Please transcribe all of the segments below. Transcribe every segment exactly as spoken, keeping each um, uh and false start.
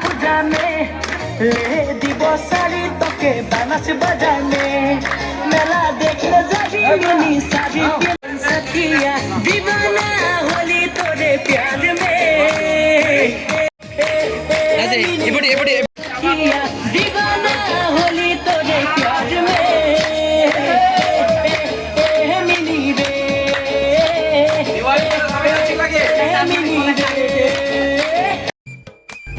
पूजा में ले दी वो साड़ी तो के बांस बजा में मेला देखने जाही मिनी साड़ी के सखिया दीवाना होली तोरे प्यार में। ए, ए, ए, अजय, मिनी इबड़ी, इबड़ी, इबड़ी। सखिया दीवाना होली तोरे प्यार में। ए, ए, ए, मिनी रे। ए, ए, ए, मिनी रे।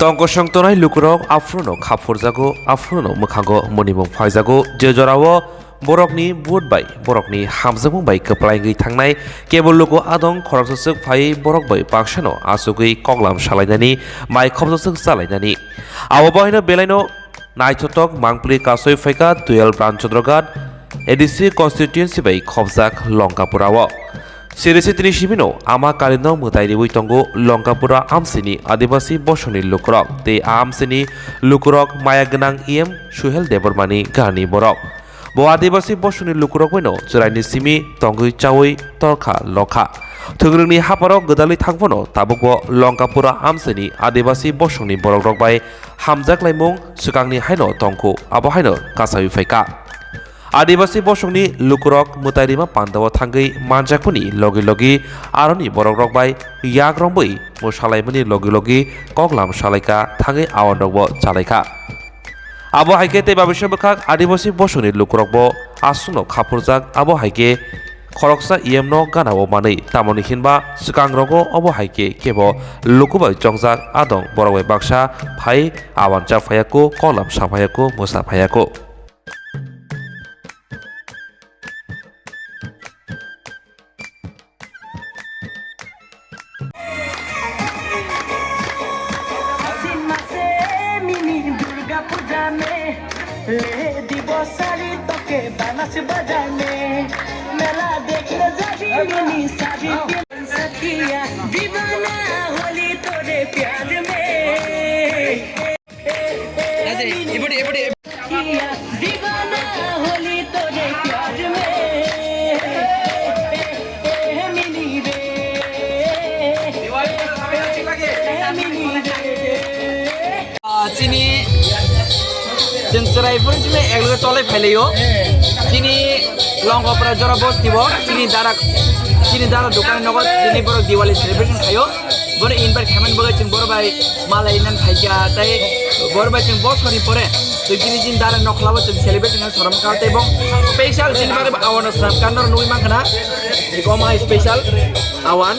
Tongkosong tongnai lukurok aphruno khaphurjago, aphruno mwkhango monimung phaijago, je jorao borokni vote bai, borokni hamjakmung bai kwplai wngwi thangnai kebo luku adong khoroksa swk phaiwi borok bai baksano achugwi koklam salainani, mai khopsa swk chalainani. Abo bahaino belaino naithotok mangpili kasui phaikha Duyal Bran Chandra Ghat A D C constituency bai khopjak Longkapura o. Sirisi tini simino ama kalino mwtai riwi tongo Longkapura amsini Adibasi bosongni lukurok tei a amsini lukurok maya gwnang E M Suhel Debbarmani garni borok. Bo Adibasi bosongni lukurok baino chwraini simi tongwi chawi torkha lokha. Thwngrwngni hapharo gwdalwi thangphano tabukbo Longkapura amsini Adibasi bosongni borokrok bai hamjak laimung swkangni haino tongkhu, abo haino kasawi phaikha. Adibasi bosongni lukurok mwtai rima pandao thangwi manjakmani logi logi aroni borokrok bai yak romwi mwsalaimani logi logi koklam salaikha thangwi awanrokbo chalaikha. Abo hai khe tei babisa bwkhak Adibasi bosongni lukurokbo aswkno khaphurjak, abo hai khe khoroksa E M no gana-o manwi, tamoni hinba swkangrogo obo hai khe kebo luku bai chongjak adong borok bai baksa phai awancha phaiyaku, koklam saphayaku, mwsa phayaku. Durga Puja में ले दी वो साड़ी तो के बांस बजा में मेला देखने जाही मिनी साड़ी के सखिया दीवाना होली तोरे प्यार में। अजय, इबड़ी, इबड़ी, इबड़ी। दीवाना होली तोरे प्यार में। ए, ए, ए, मिनी रे। ए, मिनी रे। Ah, chini, chwng chwrai phuru chini ekloge tolai phailaio. Chini Longkapura jora bosti bo, chini dara, chini dara dukani nogo, chini borok Diwali celebration khaio. Boro invite khaimani bagwi chwng boro bai malai nan phaikha, tei boro bai chwng bosor ni pore chwng chini chini dara nokla bo chwng celebration khe sorom kha, tei bo special chini bagwi awan swnam kha, norok nugwi mankha na, eko ma special awan.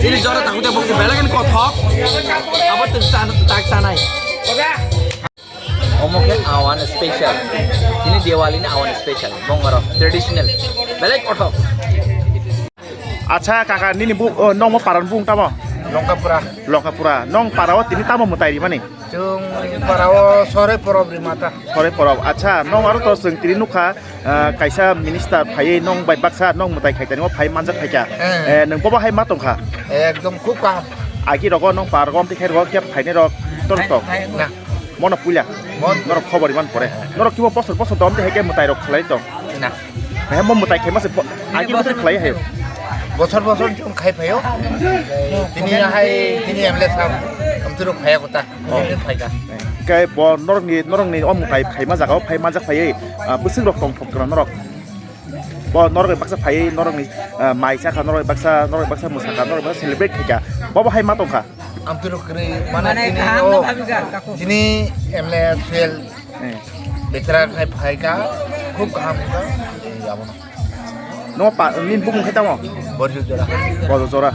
Chini jora takhuk tei bokhe belai kheno kothok, abo twk chan-, tak chanai. Omo khe awan special. Chini Diwali ni awan special. Bongaro traditional. Belai kothok. Acha kaka, nini bu, oh, nongmo paran bung tamo? Longkapura. Longkapura. Nong parao tini tamo mwtai rimani? Chwng parao sore porob rimata. Sore porob. Acha, nong aro to chwng tini nukha, ah, kaisa minister phaiwi nong bai baksa nong mwtai khai tani o phai manjak phaikha. Eh. Eh, nwng bobo hai ma tongkha? Ekdom khub kaham. Agi rogo nong par gom tikhe rogo kep phainai rok tor tong. Na. Mono puila. Mon. Norok khobor iman pore. Norok kibo bosor bosor dom de heke mwtai rok khlai tong. Na. He mo mwtai khe mase bo-, agi bosor khlai he. Bosor bosor chwng khai phaio. Tini hai tini M L A sab. Amtwrok phaiya kota. Oh. Tini phaika. Ke bo norok ni, norok ni o mwtai khaima jaga o phai manjak phaiwi, ah, bwswk rok tong thok kwna norok. Bo norok bai baksa phaiwi norokni, ah, mai sakha, norok bai baksa, norok bai baksa mwsakha, norok bai baksa celebrate khaikha. Bobo hai ma tongkha. Amtwrok kwrwi mane. Mane tini kaham o, no phabikha, kaku. Tini M L A Suhel. Eh. Bethra khai phaikha, khub kaham wngkha. Abono. No pa, nini bumung khe tamo? Borju jora. Borju jora.